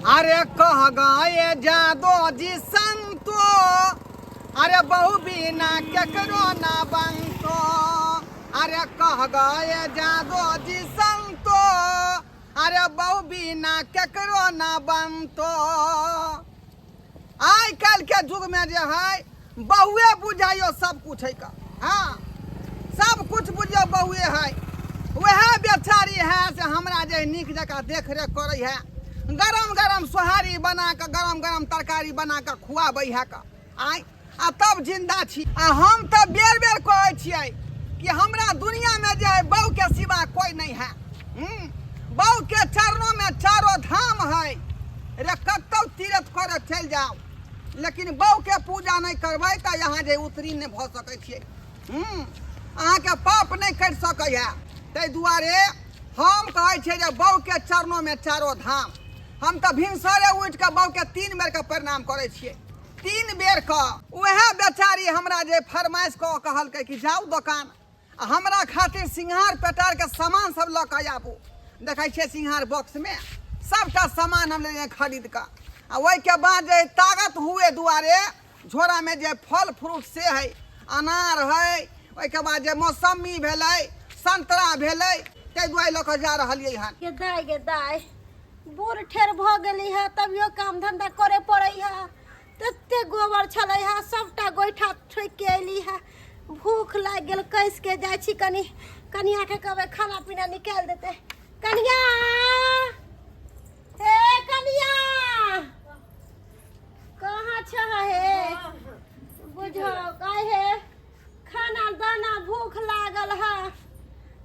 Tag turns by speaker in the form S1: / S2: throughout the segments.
S1: अरे कह गए जादो जी संतो, अरे बहु बिना केकरो ना बनतो। अरे कह गए जादो जी संतो, अरे बहु बिना केकरो ना बनतो। आइ काल्हि के युग में जे है बहुए बुझाइयो सब कुछ है का। हाँ, सब कुछ बुझियो बहुए है। वएह बेचारी है से हमरा जे नीक जकाँ देख रेख करै है, गरम गरम सोहारी बना कऽ गरम गरम तरकारी बना कऽ खुआबै है का। आइ आ तब जिंदा छी। आ हम तऽ बेर बेर कहै छियै कि हमरा दुनिया में जे है बहु के सिवा कोई नहीं है। बहु के चरणों में चारो धाम है। रे कतौ तीर्थ करे चलि जाओ, लेकिन बहु के पूजा नहीं करबै तऽ यहाँ जे उतरी नहीं भऽ सकै छियै। अहाँके पाप नहीं कटि सकै है। ताहि दुआरे हम कहै छियै जे बहु के चरणों में चारो धाम। हम तऽ भिनसरे उठि कऽ बहु के 3 बेर के प्रणाम करै छियै, 3 बेर के। वएह बेचारी हमरा जे फरमाइश कऽ कहलकै कि जाउ दोकान आ हमरा खातिर सिंघार पेटार के सामान सब लऽ कऽ आबू। देखै छियै सिंघार बॉक्स में सबटा सामान हम लेलियै खरीद कऽ। आ ओहिके बाद जे ताकत हुए दुआरे झोरा में जे फल फ्रूट से है, अनार है, ओहिके बाद जे मौसमी भेलै, संतरा भेलै, ताहि दुआरे लऽ कऽ जा रहलियै हन।
S2: गे दाइ, गे दाइ, बूढ़ ठेर भऽ गेली है तभियो काम धंधा करे पड़ै है। तते गोबर छलै है, सबटा गोइठा ठोकि के अयली है। भूख लागि गेल, कसि के जाइ छी कनि कनिया के कहबै खाना पीना निकालि देतै। कनिया, हे कनिया, कहाँ छह हे? बुझो काहे खाना दाना भूख लागल है।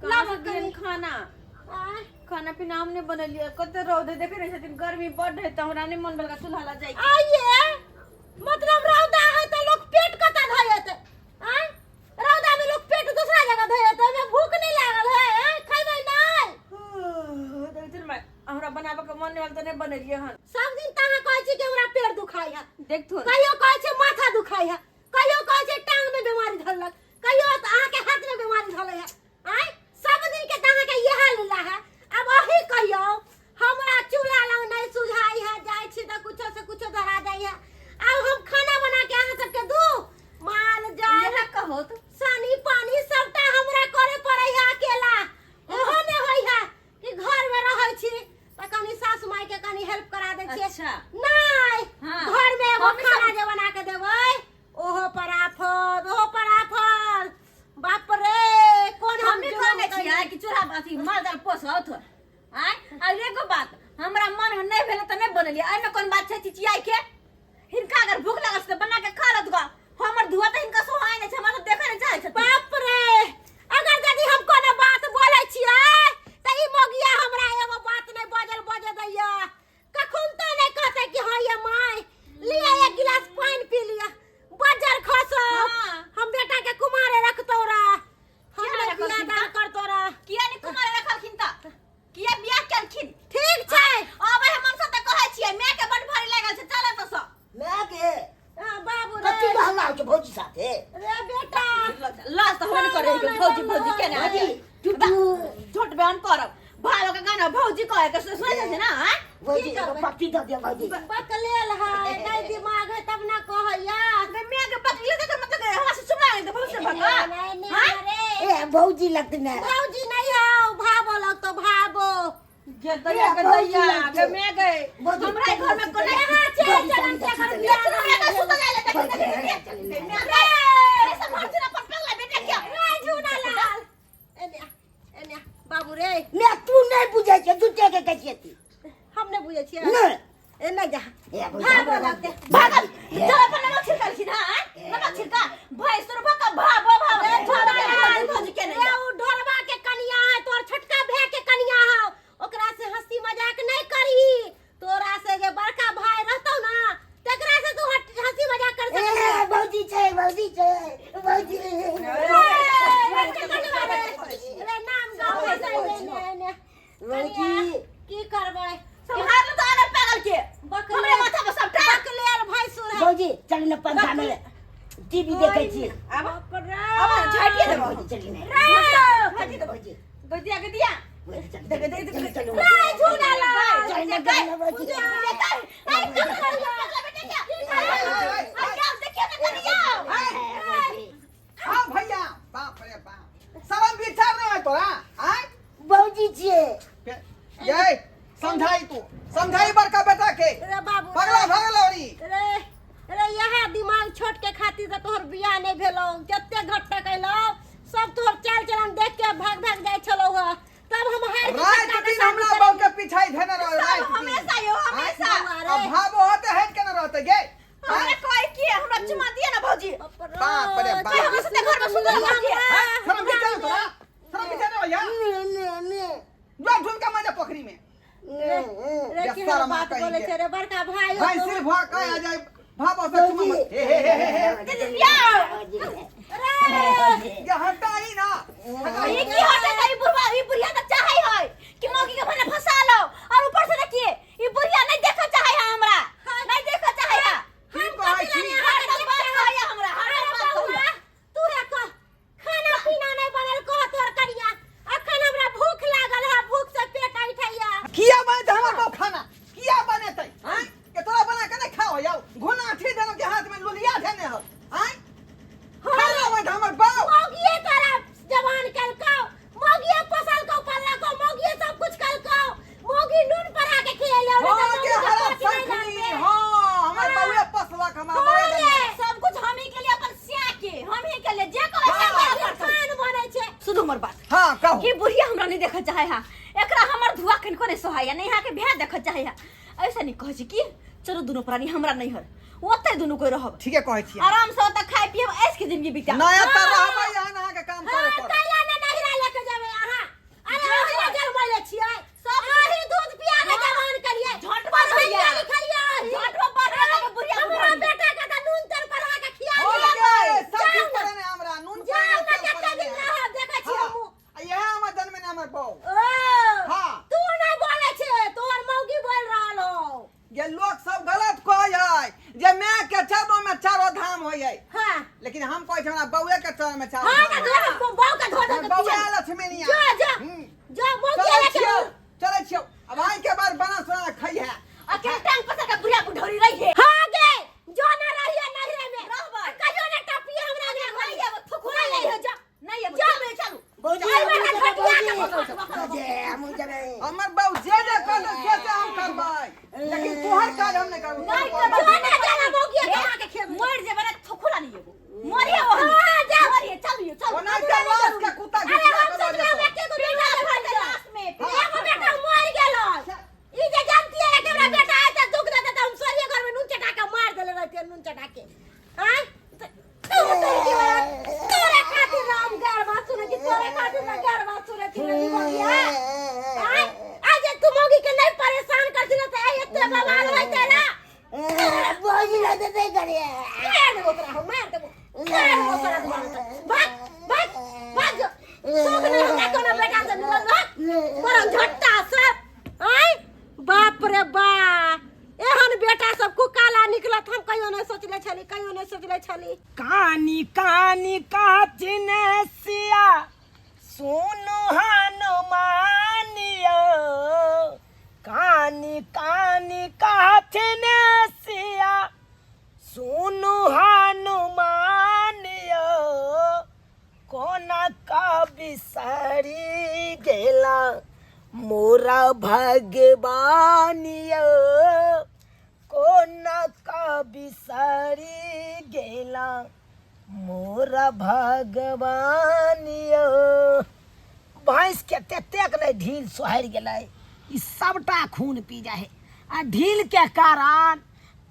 S3: कहाँ से दियन खाना?
S2: आँय?
S3: खाना पीना हम नहीं बनेलियै। कते रौद है, देखे नहीं छथिन, गर्मी बड्ड है, तऽ हमरा नहीं मन भेल चूल्हा लग जाय।
S2: आइए मतलब रौदा है तो लोग पेट कतऽ धोयत? आँय, रौदा में लोग पेट दूसरा जगह धोयत, ओहिमे भूख नहीं लागल है? आँय, खैबै नहीं?
S3: देखथिन माय, हमरा बनाबऽ के मन नहीं भेल तऽ नहीं बनेलियै हन।
S2: सब दिन तऽ अहाँ कहै छी कि हमरा पेट दुखाइ है।
S3: देखथुन।
S2: कहियो कहै छी माथा दुखाइ है, कहियो कहै छी टांग में बीमारी धरलक, कहियो तऽ अहाँके हाथ में बीमारी धरलै है। आँय, सब दिन के तऽ अहाँके इएह लीला है। आब अही कहियौ, हमरा चूल्हा लग नहीं सुझाइ है, जाइ छी तऽ कुछो से कुछो धरा जाइ है। आब हम खाना बना के अहाँ सबके दू? माल जाल
S3: इएह कहू तऽ।
S2: सानी पानी सबटा हमरा करे पड़ै है अकेला। ओहो नहि होइ है कि घर में रहै छी तऽ कनि सासु माय के कनि हेल्प करा दै छियै।
S3: अच्छा।
S2: नहीं,
S3: हाँ।
S2: घर में एगो
S3: हमें सब-
S2: खाना जे बना के देबै ओहो पर आफत, ओहो पर आफत। बाप रे, कोन हम
S3: हमे
S2: जुलुम
S3: कहने
S2: कइले?
S3: छियै कि चूल्हा अथी माल जाल पोसत। आँय, आ एगो बात हमरा मन में नहीं भेल तऽ नहीं बनेलियै। एहिमे कोन बात छै चिचियाइ के? हिनका अगर भूख लागल छै तऽ बना के खा लत गा। हमर धुआ तऽ हिनका सोहाय नहि छै, हमरा तऽ देखै नहि चाहै छथिन।
S2: बाप रे, अगर यदि हम कोनो बात बोलै छियै तऽ ई मोगिया हमरा एगो बात नहि बजल बजे दैया। कखन तो नहीं कहते कि हाँ ये my लिया एक गिलास पानी पी लिया, बजर खसो।
S3: हाँ।
S2: हम बेटा के कुमारे रखतो रहा, हम
S3: किया
S2: नहीं
S3: रखलखिन
S2: बियाह दान
S3: तऽ?
S2: करतो रहा।
S3: किया नहीं कुमारे रखलखिन तऽ? किया बियाह केलखिन?
S2: ठीक छै।
S3: आबै हम सब तऽ कहै छियै माय के बड भारी लागल छै, चल एतऽ सँ।
S4: माय के?
S2: हाँ, बाबू रे।
S4: कथी हल्ला होइ छै भौजी साथे?
S2: रे बेटा।
S3: लाज तऽ हमरा नहि करै है, भौजी भौजी केना?
S4: भौजी, टुटू।
S3: झूठ बयान करब। भालो के गाना भौजी कहे के सुनै छै ना? आँय?
S4: भौजी,
S2: की
S4: एगो
S2: करबै?
S4: पट्टी दऽ दिअ भौजी।
S2: बकलेल है, नहीं दिमाग है तब ना कहैया।
S3: गे माय के बकलेल के मतलब हमरा से सुना नहीं तऽ भौजी से भगा।
S2: नहीं, नहीं,
S3: हाँ?
S2: रे।
S4: ए, भौजी लगतै ना।
S2: भौजी नहीं हौ, भाबो लगतो, भाबो।
S3: गे दैया, गे दैया, गे माय गे।
S4: भौजी,
S3: हमरा घर में कोना
S2: यहाँ चल, चल, चल, चल,
S3: गे चल, हमरा के सुत जाय ले, देख, देख, देख, देख। माय गे, रे सब भर अपन पगला बेटा के।
S2: रे झूना लाल। एने आ, एने आ, बाबू रे।
S4: ने तू नहीं बुझै छै, झूठे के कहै छियै तू।
S2: हम नहीं बुझै छियै।
S4: नहीं।
S2: ए, नहीं जा।
S4: ए, भौजी,
S2: भागो
S4: हमरा
S2: लगते।
S3: भागल। चल अपन नमक छिड़कलखिन, हाँ? नमक छिड़का। भाई, सुरभा का भाबो, भाबो।
S2: रे झूना लाल।
S3: भौजी के नहीं।
S2: रे, उ ढोरबा के कनिया है, तोर छोटका भाई के कनिया है। ओकरा से हंसी मजाक नहीं करही। तोरा से जे बड़का भाई रहतौ ना, तकरा से तू हंसी मजाक कर सकै
S4: ए,
S2: छी।
S4: भौजी छै, भौजी छै, भौजी।
S2: रे, रे, नाम गाँव है, नहीं, नहीं, नहीं।
S4: भौजी।
S2: कनिया, की करबै?
S3: सम्हार लो तऽ आनर पागल के।
S2: बकलेल।
S3: हमरे माथा पर सबटा।
S2: बकलेल भैंसुर है।
S4: भौजी, चल ने पंखा में टीवी देखै छी।
S3: आब,
S2: बाप रे।
S3: आब झाटिए देबौ।
S4: भौजी, चली ने।
S2: रे।
S4: भौजी, भौजी।
S3: गदिया, गदिया।
S4: भौजी, चल,
S3: देख, देख, देख,
S4: चल, चल,
S2: रे, झूला लाल।
S4: चल ने। ना भौजी।
S1: हाँ भैया बाप रे बाप शरम विचार नहीं है तोरा आय
S4: भौजी छियै
S1: ये समझाई तू समझाई बड़का बेटा के
S2: रे बाबू
S1: पगला भगल औरी
S2: रे रे यह दिमाग छोट के खातिर तऽ तोहर बियाह नहि भेलौ जते घट्टा कैलौ सब तोहर चाल चलन देख के भाग भाग जाइ छलौ हँ तब हम हार के
S1: रात
S2: कक्का के
S1: दिन
S2: शादी
S1: हमरा
S2: करेली।
S1: बहू के पिछाई धेने रह रात दिन।
S3: हमेशा यो, हमेशा।
S1: आय, अब भावो होते हट के न रहते गे
S3: हमरा कहै की हमरा चुमा दिए ना भौजी
S1: बाप रे बाप।
S3: हमरा साथे घर में सुतल भौजी
S1: आय, शरम विचार तोरा शरम विचार नहीं भैया
S4: ने ने ने
S1: जा ढूंढ के मजे पोखरी में
S2: रे
S1: ये
S2: केहन
S1: शर्म
S2: बात
S1: कहीं
S2: बोले
S1: के।
S2: छै रे बड़का भाई हो
S1: भाई
S2: तो।
S1: सिर्फ भा कह आ जाए भावो से चुमा मत हे हे हे हे
S2: रे
S1: ये हटाई ना हटाई
S3: ई की होते त ई बुढ़वा ई बुढ़िया त चाहै है कि मौगी के भने फंसा लो और ऊपर से देखिए ई बुढ़िया नहीं देखऽ चाहै है हमरा नहीं देखऽ चाहै है
S1: की कहै छी
S3: हरदम बात कहै है हमरा हरदम बात कहै है।
S2: तू रे कह खाना पीना नहीं बनल कह तोर करिया अखन हमरा भूख लागल है भूख से पेट ऐठैया
S1: किया बनेतै हमर बाप खाना किया बनेतै आँय के तोरा बना के नहीं खाओ यार घुना थी देनो के हाथ में लुलिया धेने हो आँय खाना बनेतै हमर बाप
S2: मौगिए तोरा जवान कलकौ मौगिए पोसलकौ पाललकौ मौगिए सब कुछ कलकौ मौगी नून परा के खिलेले
S1: हाँ के हरा शंखनी हाँ हमर बाबूए पोसलक हमर
S2: हाँ
S1: बाबूए
S2: रे।
S1: देने।
S3: सब कुछ हम ही के लिए अपन सिया के हम ही के लिए जे कहै से
S1: हाँ।
S3: हम करतै
S2: खान बनै छै
S3: सुनू हमर बात
S1: हाँ कहू
S3: कि बुढ़िया हमरा नहीं देखऽ चाहे है एकरा हमर धुआ कनिको नहीं सोहाय नहीं यहाँ के भै देखऽ चाहे है ऐसा नहीं कहै छी कि चलो दुनू प्राणी हमरा नहीं हर ओतै दुनू कोई रहब
S1: ठीके कहै छी
S3: आराम से ओतऽ खाय पियब ऐस के जिंदगी बिता
S1: नया तऽ रहबै यहाँ अहाँके काम करे
S2: हाँ,
S1: पड़त
S2: कैला ने नहिरा लेके जेबै अहाँ अरे अहाँ जलमैले छियै सब अही दूध पिया के जवान करियै
S3: झटवा
S2: पढ़लियै
S3: भैया।
S2: लिखलियै अही।
S3: झटवा बढ़ा के बुढ़िया
S2: हमरा बेटा के तऽ नून तेल पढ़ा के खिया
S1: हो
S2: दियै।
S1: गे सब
S2: जाउ
S1: किछु
S2: ने,
S1: करे ने हमरा नून
S2: जाउ ने
S1: तेल
S2: कते
S1: पड़े
S2: दिन
S1: ने।
S2: रहब देखै छी
S1: हाँ,
S2: हमहूँ।
S1: आ इएह हमर जन्मे ने हमर बहू
S2: ओ
S1: हाँ।
S2: तू नहीं बोले छे तोहर मौगी बोल रहल हो
S1: जे लोग सब गलत कहै है जे माय के चरणों में चारो धाम होइ है
S2: हाँ
S1: लेकिन हम कहै छी हमरा बउए के चरण में चारो
S2: हाँ ना
S1: धाम
S2: धो बहू के धो धो के
S1: बउए
S2: पीछे
S1: लक्ष्मीनिया
S2: जा जा जा मौगी
S1: चलै
S2: लेके
S1: छियौ चलै छियौ अब आइ के बाद बना सोना खै है
S3: अकेले टांग पसार के बुढ़िया बुढ़ौरी रही है
S2: हाँ गे जो ना रहिए नहिरे में
S3: रहबै।
S2: आ कहियो ना टपिए हमरा
S3: नहीं
S2: घर
S3: आबो थुकू
S2: नहीं
S3: नहीं
S2: हो जा
S3: नहीं आबो
S2: जा।
S3: चलू चलू
S4: भौजी
S2: आई बेटा
S4: हमहूँ जेबै,
S2: घटिया के
S4: भौजी। भौजी, हमहूँ जेबै।
S1: हमर बउ जे जे कहतै से से हम करबै लेकिन तोहर काज हम नहि करबै
S3: नहीं
S1: तोहर
S3: करबै।
S2: जो ना जाना मौगी के आके खेबै
S3: मर जेबै ना थुकू नहीं आबो मरिए वो
S2: हाँ, जा।
S3: मरिए चलू चलू
S1: ओना जे लाश के कुत्ता
S2: अरे
S1: घिसिया
S2: हम
S1: के लऽ
S2: सब
S1: जेतौ।
S2: एके गो बेटा के भाई
S3: लाश में
S2: एगो बेटा मर गेलो ई जे जानती है कि हमरा बेटा आए त दुख देता त हम सोरिए घर में नून चटा के मार देले रहते नून चटा के आय तू तू की वाला तोरे खातिर राम गार बात सुने छी तोरे खातिर ना गार बात सुने छी रे मौगिया आय आज तू मौगी के नहीं परेशान करती ना त एते बवाल होइते ना
S4: भौजी ना तऽ नहि करियै।
S2: मार देबो तोरा हम मार देबो मार देबो तोरा दुआरे तक भाग भाग भाग जो सुख नहीं हमरा कोनो बेटा से मिलल भाग बरन झट्टा सब आय बाप रे बा एहन बेटा सब कुकाला निकलत हम कहियो नहीं सोचले छली कहियो नहीं सोचले छली
S5: कानी कानी काचिन सिया सुनु हनुमानियो कानी कानी काचिन सिया सुनु हनुमानियो कोना का बिसरी गेला मोरा भगवानियो कोना का बिसरी गेला मोरा भगवानियो भैंस के ततेक नहि ढील सोहरि गेलै ई सबटा खून पी जाइ है आ ढील के कारण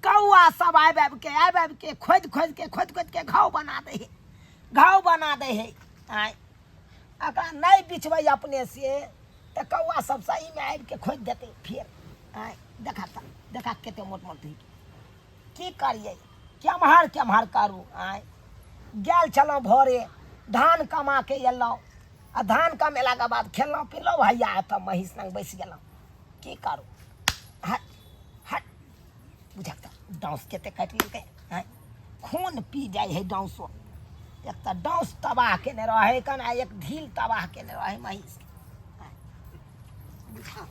S5: कौआ सब आबि आबि के आबि आबि के खोदि खोदि के खोदि खोदि के घाव बना दै है घाव बना दै है आँय एकरा नहि बिछबै अपने से तऽ कौआ सब सहीमे आबि के खोदि देतै फेर आँय देखा तऽ देखा कते मोट मोट है की करियै केम्हर केम्हर करू आँय गेल छलहुँ भोरे धान कमा के अयलहुँ आ धान कमेलाके बाद खेलहुँ पीलहुँ हैया एतऽ महींस लग बैस गेलहुँ की करू हट हट बुझक तऽ डाँस कते काटि लेलकै आँय खून पी जाइ है डाँसो एक तऽ डाँस तबाह केने रहै कन आ एक ढील तबाह केने रहै महींस बुझा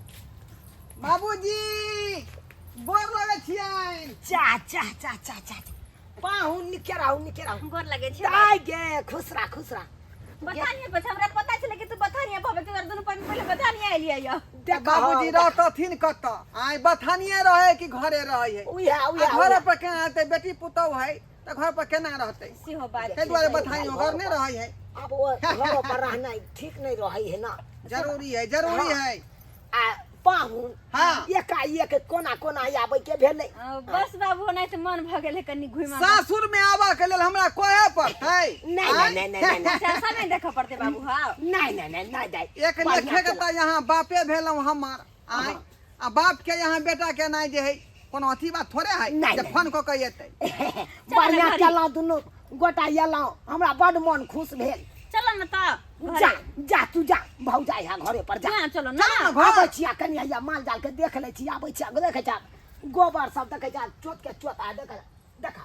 S1: बाबूजी गोर लगै छियनि।
S5: चा चा चा चा चा, पाहुन निके रहू, निके रहू।
S3: गोर लगे छी।
S5: दाय गे, खुश रह, खुश रह।
S3: बथानिया पर हमरा पता छलै कि तू बथानिया पर तू दुनू पर पहिले बथानिया एलियै यो।
S5: देख
S1: बाबूजी रहतथिन कतऽ? आइ बथानिये रहै कि घरे रहै है?
S5: उहे
S1: आ
S5: उहे
S1: घरे पर केना रहतै? बेटी पुतहु है तऽ घर पर केना रहतै?
S3: सेहो बात।
S1: ताहि दुआरे बथानियो घर नहि रहै है।
S5: अब ओ घरो पर रहनाइ ठीक नहीं रहै है ना।
S1: जरूरी है, जरूरी है।
S5: आ पाहुन,
S1: हाँ।
S5: एकाएक कोना कोना आबै के भेलै?
S3: बस बाबू, नहि तऽ मन भऽ गेलै कनि घुमि।
S1: सासुर में आबऽ के लेल हमरा कहे पड़तै?
S5: नहीं नहीं नहीं नहीं नहीं।
S3: अच्छा, सब नहि देखऽ पड़तै बाबू। हाँ,
S5: नहीं नहीं नहीं नहीं दाइ।
S1: एक
S5: बढ़िआँ
S1: लेखे के
S5: केलक।
S1: तऽ यहाँ बापे भेलहुँ हमर। आँय, आ बाप के यहाँ बेटा के नहि जे है कोनो अथी बात थोड़े है
S5: नहि,
S1: जे
S5: नहि।
S1: फोन कऽ के एतै।
S5: बढ़िआँ केलहुँ, दुनू गोटा एलहुँ, हमरा बड्ड मन खुश भेल।
S3: चलो न तऽ घरे।
S5: जा जा, तू जा, भौजाइ है घरे पर, जा।
S3: हाँ, चलो ना।
S1: चलो न घर।
S5: आबै छियै कनि, हैया माल जाल के देख लै छी। आबै छियै, देखै छै गोबर सब, देखै छै चोत के चोत। आ देख देख,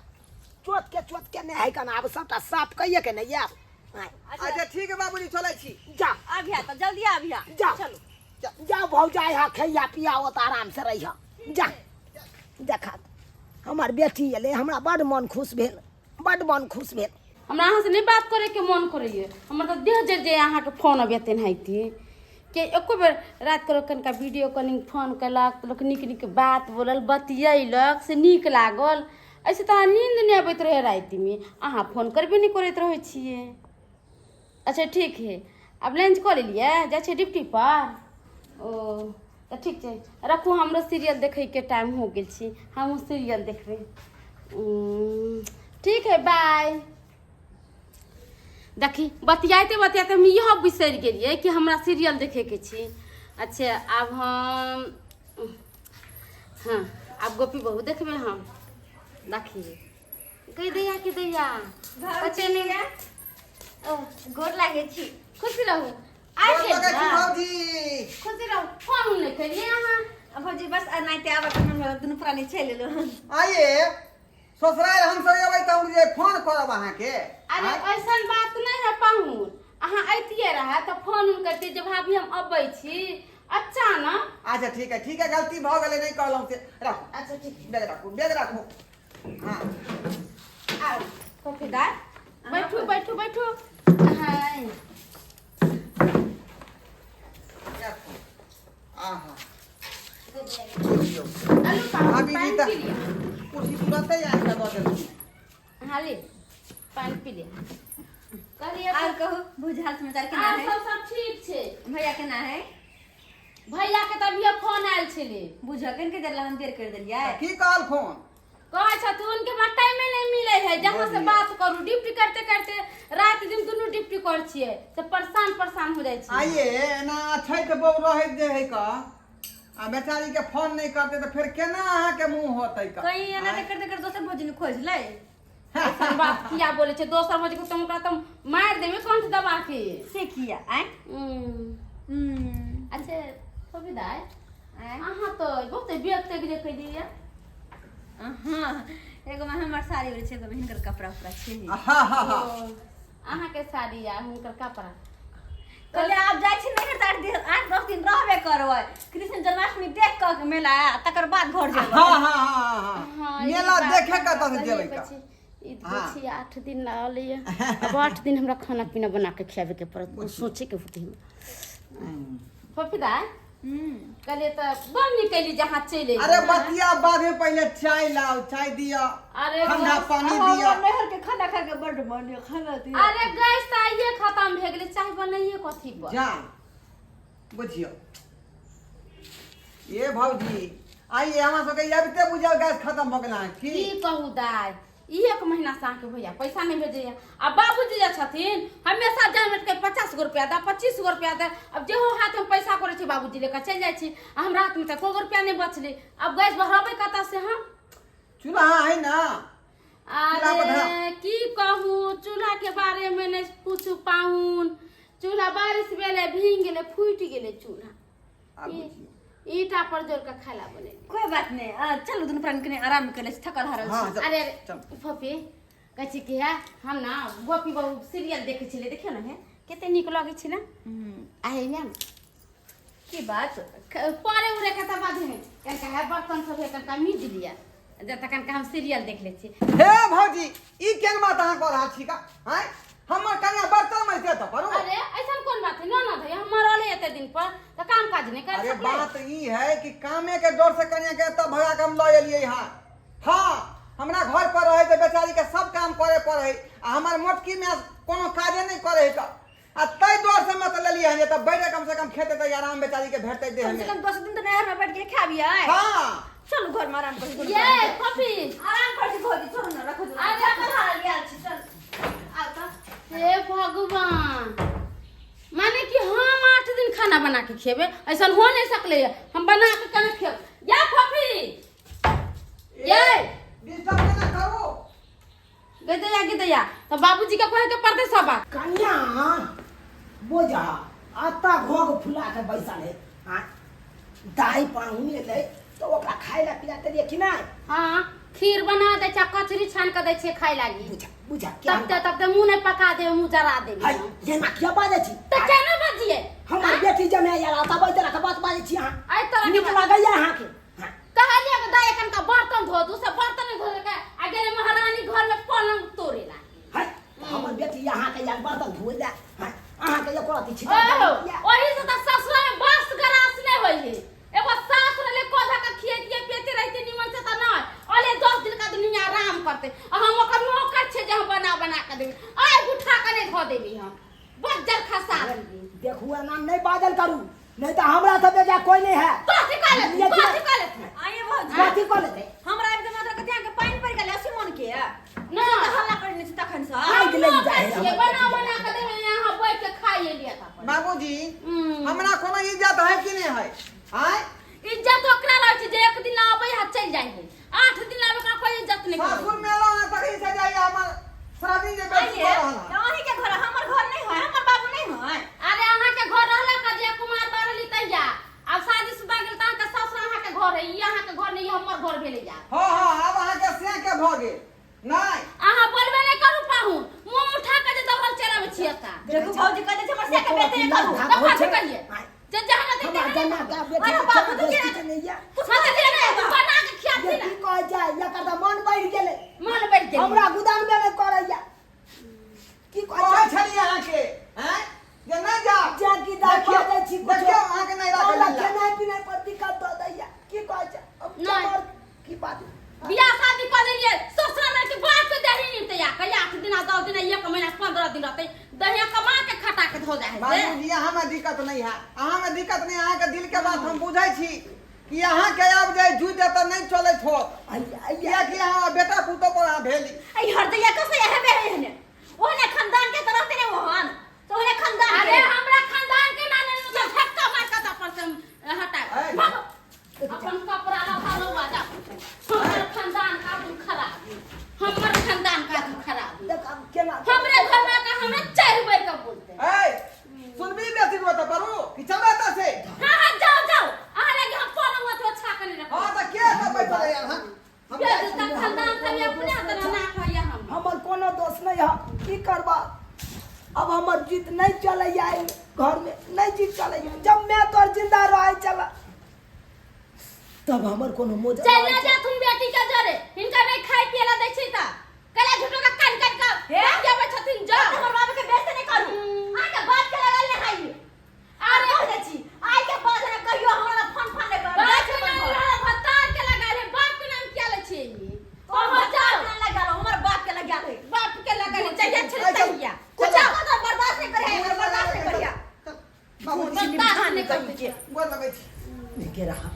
S5: चोत के चोत के नहि है कना, आब सबटा साफ कइए के नहि आयब। आँय,
S1: अच्छा ठीक है बाबूजी, चलै छी।
S5: जा।
S3: अभिया तऽ जल्दी अभिया।
S5: जा।
S3: चलो।
S5: जा भौजाइ हा, खैया पिया, ओतऽ आराम से रहिह। जा। देखा, हमर बेटी एलै, हमरा बड्ड मन खुश भेल, बड्ड मन खुश भेल।
S6: हमरा अहाँसँ नहि बात करैके मन करैए, हमर तऽ देह जरि जाइए अहाँके फोन अबैए तेनाहिते के। एको बेर रातिके लोक कनिका वीडियो कॉलिंग फोन केलक तऽ लोक नीक नीक बात बोलल, बतियैलक, से नीक लागल। एहिसँ तऽ नींद नहि अबैत रहै रातिमे, अहाँ फोन करबे नहि करैत रहै छियै। अच्छा ठीक हइ, आब लंच कऽ लेलियै? जाइ छियै ड्यूटीपर? ओ तऽ ठीक छै, रखू, हमरो सीरियल देखैके टाइम हो गेल छै, हमहूँ सीरियल देखबै। ठीक है, बाय। देखी, बतियाइते बतियाइते हम इहो बिसरि गेलियै कि हमरा सीरियल देखैके छी। अच्छा, आब हम, हाँ, आब गोपी बहू देखबै हम। देखी कहि दैया कि दैया कते नहि। ओ
S3: गोर लागै छी।
S6: खुश रहू। आइ
S1: गोर लगै छी भौजी।
S6: खुश रहू। फोन उन नहि केलियै अहाँ?
S3: आ भौजी, बस एनाहिते आबऽ के मन भेल, दुनू प्राणी चलि एलहुँ।
S1: आइए ससुराल हम सब एबै तऽ हम जे फोन करब अहाँके।
S6: अरे ऐसन बात नहि है पाहुन, अहाँ अइतियै रहए तऽ फोन उन करतियै जे भाभी हम अबै छी अचानक।
S1: अच्छा ठीक है, ठीक है, गलती भऽ गेलै, नहि कहलहुँ से। राखू।
S6: अच्छा ठीक है।
S1: बैग राखू, बैग राखू। हाँ।
S6: आउ कॉफी दाय, बैठू बैठू बैठू। हाँ।
S1: राखू। आहा।
S6: आलू पाहुन,
S1: भाभी जी
S6: पानि
S1: तऽ
S6: पी लिअ।
S1: कुर्सी तुरन्ते आनि कऽ दऽ देलखिन।
S6: हाँ, ले पानि पी ले। कहलियै
S3: आर कहू भुज, हाल समाचार केना
S6: आर
S3: है?
S6: सब सब ठीक छै।
S3: भैया केना है?
S6: भैया के तऽ अभिये फोन आयल छलै।
S3: बुझल कन के देर हम देर कर देलियै।
S1: की कहल फोन?
S6: कहै छथुन कि हमरा टाइमे नहि मिलै है जहाँ से बात करू, ड्यूटी करते करते राति दिन दुनू ड्यूटी करै छियै से परेशान परेशान हो जाइ छियै।
S1: आइए एना अछैत बहू रहैत जे है कऽ आ बेचारी के फोन नहि करतै तऽ फेर केना अहाँके मुँह होतै कऽ?
S3: कहीं एना करते करते दोसर भोजन खोज लै।
S6: ऐसन बात किया बोलै छै? दोसर भौजी के तुम ओकरा तुम मारि देबै कंठ दबा के।
S3: से किया आय?
S6: अच्छा सोफी दाइ,
S3: आँय?
S6: अहाँ तऽ बहुते बैग तेग जे कैलियै।
S3: हाँ, एगो में हमर साड़ी उड़ी छै, एगो में हिनकर कपड़ा उपड़ा छै।
S1: हा हा हा।
S6: ओ, अहाँके साड़ी आ हुनकर कपड़ा?
S3: कहले आब जाइ छी नैहर तऽ 8 दिन, 8-10 दिन रहबे करबै, कृष्ण जन्माष्टमी देख कऽ मेला आ तकर बाद घर जेबै।
S1: हाँ हाँ हाँ हाँ।
S6: हाँ, ई
S1: मेला
S6: बात
S1: देखे
S6: हमरा
S1: कऽ तब
S6: सही
S1: जेबै
S6: कहै
S1: कऽ
S6: छी। ई
S1: हाँ।
S6: छी 8 दिन लागल ये, अब 8 दिन हमरा खाना पीना बना के खियाबे के पड़त, ओ सोचे के होते हमरा। फोफी दाइ, कहलियै तऽ बड़ नीक कैली जहाँ चलि एलियै।
S1: अरे बतिया बाद में, पहले चाय लाओ, चाय दिया।
S6: अरे
S1: ठंडा
S6: बस,
S1: पानी
S3: हमरा
S1: दिया।
S3: नैहर के खाना खा के बड्ड मन यऽ, खाना दिअ।
S6: अरे गैस तऽ आइए खत्म भए गेलै, चाय बनैये कथी पर?
S1: जा बुझियो ये भौजी, आइए हमरा सबके आबिते बुझाओ गैस खत्म भऽ गेल अहाँ की?
S6: की कहू दाइ, ई एक महीना से अहाँके भैया पैसा नहि भेजैया आ बाबूजी जे छथिन हमेशा जान के 50 गो रुपया दे, 25 गो रुपया दे। अब जेहो हाथमे पैसा करै छै बाबूजी लेके चलि जाइ छी आ हमरा हाथमे तऽ एको गो रुपया नहि बचलै। अब गैस भरबै कतऽ से हम?
S1: चूल्हा है ना? चूल्हा पर धरा।
S6: अरे की कहू, चूल्हा के बारे में नहीं पूछू पाहुन, चूल्हा बारिश भेलै, भींग गेलै, फूटि गेलै चूल्हा।
S1: आब बुझियौ।
S6: ईटा पर जोड़ के खाना बनेली।
S3: कोई बात नहीं, चलू दुनू प्राणी कनि आराम कर लै छी, थकल हारल
S1: हाँ
S3: छी।
S1: चल,
S6: अरे अरे
S1: चल।
S6: फफी, कहै छी कि है हम ना गोपी बहू सीरियल देखै छलियै, देखियौ ने हे कते नीक लगै छै ने। आ हे ने की बात परे उरे के तऽ बाद में कनका है बर्तन सब है कनका मीज लिया जब तक कनका हम सीरियल देख लै छी।
S1: हे भौजी, ई केहन बात अहाँ कऽ रहल छी का? आँय, हमर कन्या बर्तन मजते तऽ करू।
S6: अरे ऐसा कोन बात है? ना ना भैया, हम मरल एते दिन पर तऽ काम काज नहीं कर
S1: अरे
S6: सकले।
S1: बात ई है कि कामे के डर से कन्या के एतऽ भगा के हम लऽ एलियै हँ। हाँ, हमरा घर पर रहे तऽ बेचारी के सब काम करे पड़े आ हमर मोटकी में कोनो काजे नहीं करे है तऽ आ ताहि डर से मत लेलियै हन जे तब बैठे कम से कम खेते तऽ आराम बेचारी के भेटतै देह
S3: कम से
S1: में।
S3: कम 10 दिन तो नहर में बैठ के खाबियै।
S1: हाँ
S3: चलू घर में आराम करी।
S6: ये पपी
S3: आराम कर छी भौजी, छोड़ू ना, रखो।
S6: अरे
S3: अपन हाल गेल छी, चल आउ तऽ।
S6: हे भगवान, माने कि हम 8 दिन खाना बना के खेबे, ऐसा हो नहीं सकले है। हम बना के केना खेब? या फफी ये
S1: डिस्टर्ब ना करू।
S6: गदैया गदैया तो बाबूजी के कहे के पड़ते सब बात।
S5: कन्या बोझा आता घोघ फुला के बैसल है। हाँ, दाई पाहुन एलै तऽ ओकरा खाय ला पिला देलियै कि नहि?
S6: हाँ, खीर बना दे छै, कचरी छान के दै छै खाय लागी।
S5: बुझा बुझा क्या
S6: तब तब मुंह नहीं पका दे, मुंह जरा दे।
S5: है जेना किया बाजै छी?
S6: त केना बाजिए?
S5: हमर बेटी जमे आयल तब एहि तरह के बात बाजै छी अहाँ।
S6: एहि तरह के
S5: नीक
S6: बात।
S5: लागैया अहाँके? हाँ।
S6: कहलिए कि दाई एखन का बर्तन धो दू, से बर्तन नहीं धो के आ गेले महारानी घर में पलंग तोड़े ला।
S5: है हमर बेटी अहाँके आयल बर्तन धोए ला? हाँ, अहाँके एको रत्ती छिटा
S6: ओहो
S5: या।
S6: ओही से त ससुरा में बांस गरास नहीं होई है। एगो सास रहले कोधा के खियतिए पियते रहते निमन से त नहीं, अले 10 दिन का दुनिया आराम करते आ हम ओकर नौकर छे जे हम बना बना के देबी, आइ उठा के नहीं धो देबी, हम बज्जर खसा देबी।
S5: देखू एना नहीं बाजल करू, नहीं तो हमरा सब बेजा कोई नहीं है।
S6: कथी कह लेथिन?
S5: ये
S6: कथी कह लेथिन?
S3: आइए भौजी।
S5: कथी कह लेते?
S3: हमरा आबि के मात्र कथी अहाँके पानि पड़ि गेल अस्सी मन के
S6: ना।
S3: तऽ हल्ला करने छी तखन से।
S5: आगि लागि जाइ है
S6: छियै,
S5: हमर
S6: बना
S5: बेटी।
S6: बना के देबै, यहाँ बैठ के खाइ एलियै तब।
S1: बाबूजी,
S6: हम्म।
S1: हमरा कोनो इज्जत है कि नहीं है? आँय,
S6: इज्जत ओकरा रहै छै जे एक दिन आबै है चलि जाइ है, 8 दिन आबै ओकरा कोई इज्जत नहीं करै।
S1: सासुर में एलहुँ हँ तखन से जाइए हमर शादी जे बेटी
S3: आइए,
S1: कऽ रहल हँ।
S3: अहीं के घर, हमर घर नहीं है, हमर बाबू नहीं है।
S6: अरे अहाँ के घर रहला का जे कुमार बारली तहिया, आब शादी शुदा गेल तऽ अहाँके सासुर अहाँके घर है, ई अहाँके घर नहीं, ई हमर घर भेलै या।
S1: हाँ हाँ, आब अहाँके से के भऽ गेल नहीं।
S6: अहाँ बोलबे नहीं करू पाहुन, मुंह उठा के जे दौड़ल चलि आबै छियै एतऽ।
S3: देखू भौजी कहै छै हमर से के बेटे नहीं करू।
S6: तऽ कथी कहियै? जे जहाँ रहतै
S5: हमरा
S6: तहाँ
S5: जमा का बेटी
S3: अरे
S5: के
S3: बाबू,
S5: केना
S3: तू
S5: दोस्ती
S3: केना-
S5: के नहीं या।
S6: कुछ मत दे रे, तू बना के खियाबी
S5: ये
S6: ना।
S5: की कहै छै, एकर तऽ मन बढ़ि गेलै।
S6: मन बढ़ि गेलै।
S5: हमरा गुदान में नहि करैया। की कहै
S1: कहै
S5: छै?
S1: छलियै अहाँके आँय जे नहि जाउ।
S5: जे की दाइ
S1: देखियौ,
S5: बाजै छी कुछो।
S1: देखियौ अहाँके नहि राखल
S5: हमरा
S1: मिलला।
S5: खेनाइ पिनाइ पर दिक्कत दऽ दैया। की कहै छै? अब
S6: नहि।
S5: केमहर की बाजू?
S6: बियाह शादी कऽ लेलियै ससुरा में के बाप के दही नहीं तैयार कहिया 8 दिन 10 दिन 1 महीना 15 दिन रहतै, दहिया कमा के खटा के धो जाइ है से।
S1: बाबूजी, अहाँ में दिक्कत नहीं है, अहाँ में दिक्कत नहीं, अहाँ के दिल के बात हम बुझै छी कि अहाँ के आब जाय जुट एतऽ नहीं चलैत होत।
S5: आइया, आइया।
S1: कियाकि अहाँ बेटा पुतोह पर अहाँ भेली।
S3: ऐ हरदैया कसै हेबे है एहने, ओहने खानदान के तऽ रहते ने ओहन, तऽ ओहने खानदान
S6: अरे
S3: के।
S6: हमरा खानदान के ना लेलु तऽ झटका मार के तऽ अपन से हटा
S1: ऐ।
S6: भागो। अपन कपड़ा लगा लो जा। हमर खानदान का तुम खराब, हमर खानदान का तुम खराब।
S5: देख आब केना
S6: हमरे घर में का हमरा 4 बेर के बोलते।
S1: ऐ सुनबी बेसी रोत परू कि चलबे एतऽ से?
S6: हाँ हाँ जाओ जाओ, अहाँ लगे हम पलंग अथवा छा के नहीं रखब।
S1: हाँ तऽ के सब बैठल है यार? हम हम
S6: ये
S1: जाइ छी।
S6: जूता खानदान सब अपने हाथ ना कहैया हम।
S5: हमर कोनो दोष नहीं है, की करबा? अब हमर जीत नहीं चलैया घर में, नहीं जीत चलैया। जब मैं तोर जिंदा रहे चला तब हमर कोनो मोज
S6: चल ना जा तुम बेटी के जरे, हिनका नहीं खाय पिए ला दै छै त कला झूठो का कान कान का
S3: हे?
S6: जाबै छथिन जा।
S3: हमर बाबू के बेइज्जती नहीं करू, अहाँके बाप के लगल नहीं है।
S6: अरे
S3: कह दै छी आइ के बाद ने कहियो हमरा फोन फोन नहीं करब।
S6: बाप के नाम रहल भत्तार के लगा ले, बाप के नाम किया लै छियै ई?
S3: तोहर
S6: अहाँ
S3: जाओ
S6: जाओ।
S3: ना लगा लो, हमर बाप के लगा ले।
S6: बाप के लगा ले चाहिए छलै
S1: चल,
S6: तहिया।
S3: कुछ
S1: चल।
S3: तो बर्दाश्त नहीं करिया, एकर बर्दाश्त नहीं करिया।
S1: बाबूजी,
S6: बर्दाश्त नहीं करिया।
S1: गोर लगै छी।
S5: नीके रहा,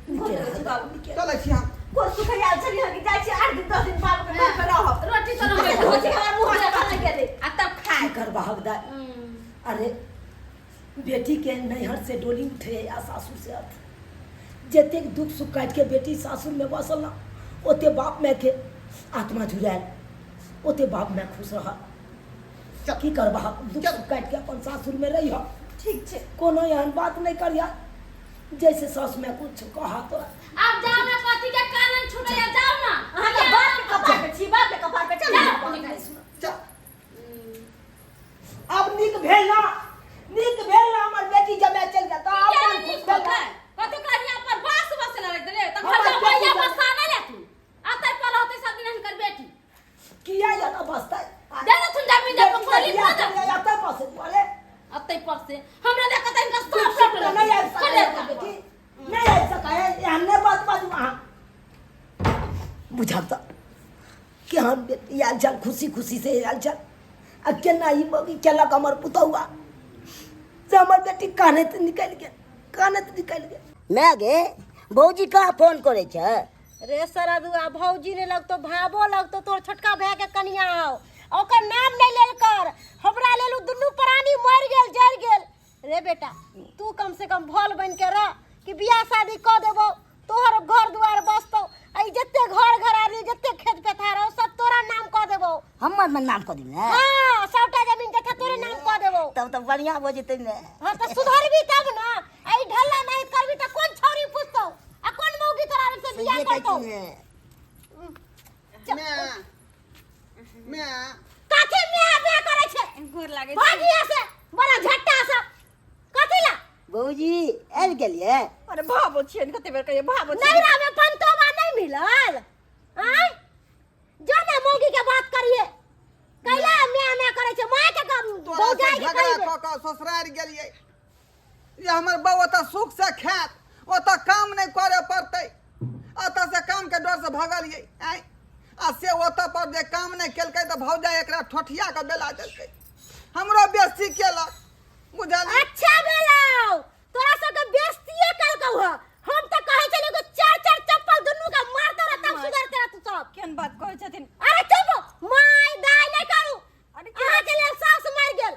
S5: नीके रहा।
S3: बाबू
S1: चलै छी हम।
S3: कोन सुखैया छलियै कि जाइ छी 8 दिन 10 दिन बाबू के घर पर रहब।
S6: रोटी तो
S3: कते
S6: रहबै।
S3: होइ छै हमर मुँह से खाना गेलै।
S6: आ तब
S5: की
S6: खाय
S5: करबा दाइ? अरे बेटी के नैहर से डोली उठे या सासुर से अर्थ, जतेक दुख सुख काटि के बेटी सासुर में बसल ना ओते बाप माय के आत्मा झुरायल, ओते बाप माय खुश रह। की करबा, दुख सुख काटि के अपन सासुर में रही।
S3: ठीक छै,
S5: कोनो एहन बात नहीं करिया जैसे सास में कुछ कहा तोरा।
S6: आब जाओ ना, कथी के कानन छूटैया, जाओ ना।
S3: अहाँके बाप के कपार पे छी, बाप के कपार पे चल।
S6: जाओ निकल।
S1: चल।
S5: अब नीक भेल ना, नीक भेल ना, हमर बेटी जमे चलि गेल तऽ
S6: किया
S5: अपन
S6: से हमरा देख के तनिका सब सटल
S5: नहीं आबि सकै है बेटी, नहीं आबि सकै है, एहन नहि बात बाजू अहाँ। बुझब तऽ केहन बेटी आयल छल, खुशी खुशी से आयल छल, आ केना ई मौगी केलक हमर पुतहुआ से हमर बेटी कानैत निकलि गेल, कानैत निकलि गेल।
S4: माय गे, भौजी कहाँ फोन करै छै?
S2: रे सरदुआ, भौजी नहि लगतो, भाबो लगतो, तोर छोटका भाय के कनिया हौ, ओकर नाम नहि लेल कर। हमरा लेल उ दुनू प्राणी मरि गेल, जरि गेल। रे बेटा, तू कम से कम भल बन के रह कि बियाह शादी कऽ देबो, तोहर घर दुआर बसतौ। आ ई जते घर घरारी, जते खेत पथार हौ, सब तोरा नाम कऽ देबो।
S4: हमर में नाम कऽ दिही ने?
S2: हाँ, सबटा जमीन जथा तोरे नाम कऽ देबो।
S4: तब तऽ बढ़िया भऽ जेतै ने।
S2: हाँ, तऽ सुधरबी तब ने। आ ई ढल्ला नाहित करबी तऽ कोन छौरी पुछतौ आ कोन मौगी तोरा से बियाह
S4: सहिए कहै
S2: करतौ?
S4: छी ने।
S1: मैं मैं
S2: कथी म्या म्या करै छै?
S3: गोर लागै छी।
S2: भागिया से बड़ा झट्टा से कथी ला?
S4: भौजी आबि गेलियै?
S3: अरे भाबो छियनि, कते बेर कहियै भाबो छियनि।
S2: नैहरा में पंतोबा नहीं मिलल? आय जो ने मौगी के बात करिए, कैला म्या म्या करै छै? माय के कम
S1: तोरा से
S2: भौजाई के
S1: झगड़ा
S2: कहिबे।
S1: कऽ कऽ ससुरारि गेलियै जे हमर बहू ओतऽ सुख से खायत, ओतऽ काम नहि करऽ पड़तै। ओतऽ से काम के डर से भगलियै। आँय, आ से ओतऽ पर जे काम नहि केलकै तऽ भौजाई एकरा ठोठिया कऽ बेला देलकै, हमरो बेइज्जती केलक, बुझलियै?
S2: अच्छा भेलौ, तोरा सबके बेइज्जतिये केलकौ ह। हम तऽ कहै छलियौ कि चार चार चप्पल दुनू के मारतौ रह तब सुधरते रह तू सब।
S3: केहन बात कहै छथिन?
S2: अरे चुप, माय दाय नहि करू।
S3: अरे
S2: अहाँ के लेल सास मरि गेल।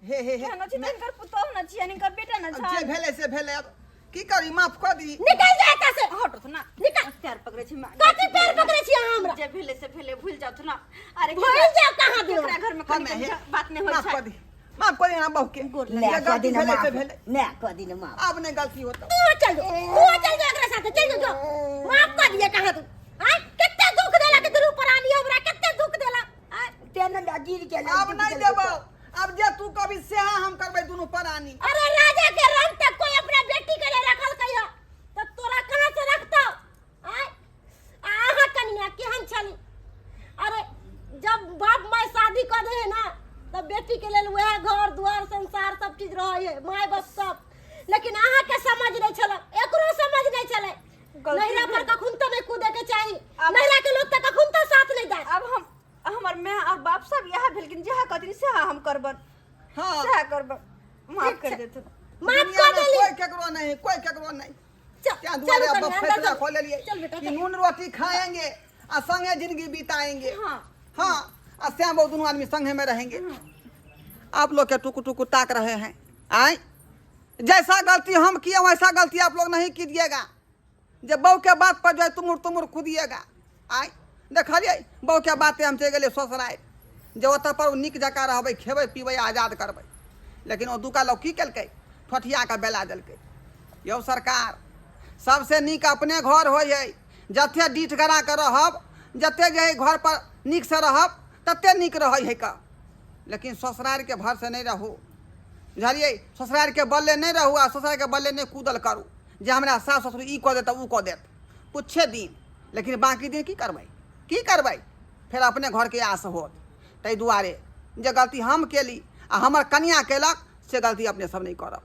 S1: हे हे हे।
S3: केहन छै? हिनकर पुतोहु न छियनि, हिनकर बेटा न
S1: अब जे
S3: छनि।
S1: भेलै से भेलै, अब की करी, माफ कऽ दी।
S2: निकल जा एतऽ से।
S3: हटत ना।
S2: निकल।
S3: पैर पकड़ै छी माँ।
S2: कथी पैर पकड़ै छी अहाँ हमरा?
S3: जे भेलै से भेलै, भूलि जाउ ना। अरे
S2: भूलि जाउ कहाँ दियौ?
S3: केकरा घर में कनी
S1: हमे
S3: कनी बात नहि होइ
S1: माफ
S3: छै।
S1: कऽ दी, माफ कऽ दी हमरा बहू के।
S4: ले
S1: जे
S4: कऽ
S1: गलती
S4: दिना
S1: भेलै से
S4: माफ,
S1: भेलै,
S4: ले कऽ दिना माफ।
S1: आब नहि गलती होतौ।
S2: तू चल जो, तू चल जो एकरा साथे, चल जो, जो। माफ कऽ दिए कहाँ तू? आय कते दुख देलक दुनू प्राणी हमरा, कते दुख देलक। आय
S4: तें ने गिर गेल।
S1: आब नहि देबौ, अब जे तू कभी सेहा हम करबै दुनू प्राणी।
S2: अरे राजा के रंग तक कोई अपना बेटी के लिए रखल कहियो तो तोरा कहाँ से रखतो? आय आ अहाँ कनिया केहन छली? अरे जब बाप माय शादी कर दे है ना तब बेटी के लेल वह घर द्वार संसार सब चीज रहे है, माय बाप सब। लेकिन अहाँ के समझ नहीं छल, एकरो समझ नहीं छले।
S3: गलती
S2: नैहरा पर
S3: भेल।
S2: कखन तो नहीं कूदे के चाही,
S3: आब-
S2: नैहरा के लोग तो कखन तो साथ नहीं दे।
S3: अब हम हमर माय और बाप सब इएह भेलखिन, जएह कहथिन सएह हम करबन।
S1: हाँ।
S3: सएह करबन, माफ कर देथुन।
S2: माफ
S1: दुनिया
S2: कर
S1: में
S2: देली।
S1: कोई केकरो नहीं, कोई केकरो नहीं।
S2: चल
S1: क्या
S2: चल
S1: दुआरे अब
S2: कन्या, अंदर
S1: फैसला
S2: चल।
S1: कऽ लेलियै
S2: चल बेटा,
S1: कि
S2: चल।
S1: नून रोटी खाएंगे आ संगे जिंदगी बिताएंगे।
S3: हाँ।
S1: हाँ, आ श्याम बाबू दोनों आदमी संगे में रहेंगे। आप लोग के टुकु टुकु ताक रहे हैं। आए जैसा गलती हम किए वैसा गलती आप लोग नहीं कीजिएगा। जब बहू के बात पर जो है तुमुर तुमुर कूदिएगा। आए देखलिए बहू के बाते हम चलि गेलियै ससुरारि, जे ओतऽ पर ओ नीक जकाँ रहबै, खेबै पीबै, आजाद करबै। लेकिन ओ दुका लोग की केलकै, ठोठिया कऽ बेला देलकै। यौ सरकार, सबसे नीक अपने घर होइ है। जते डीठ गड़ा कऽ रहब, जते जे है घर पर नीक से रहब, तते नीक रहै है कऽ। लेकिन ससुरारिके भरसे नहि रहू, बुझलियै? ससुरारिके बल्ले नहि रहू आ ससुरारिके बल्ले नहि कूदल करू जे हमरा सास ससुर ई कऽ देत ओ कऽ देत कुछे दिन, लेकिन बाँकी दिन की करबै, की करबै? फेर अपने घरके आस होत। ताहि दुआरे जे गलती हम केली आ हमर कनिया केलक से गलती अपने सब नहि करब।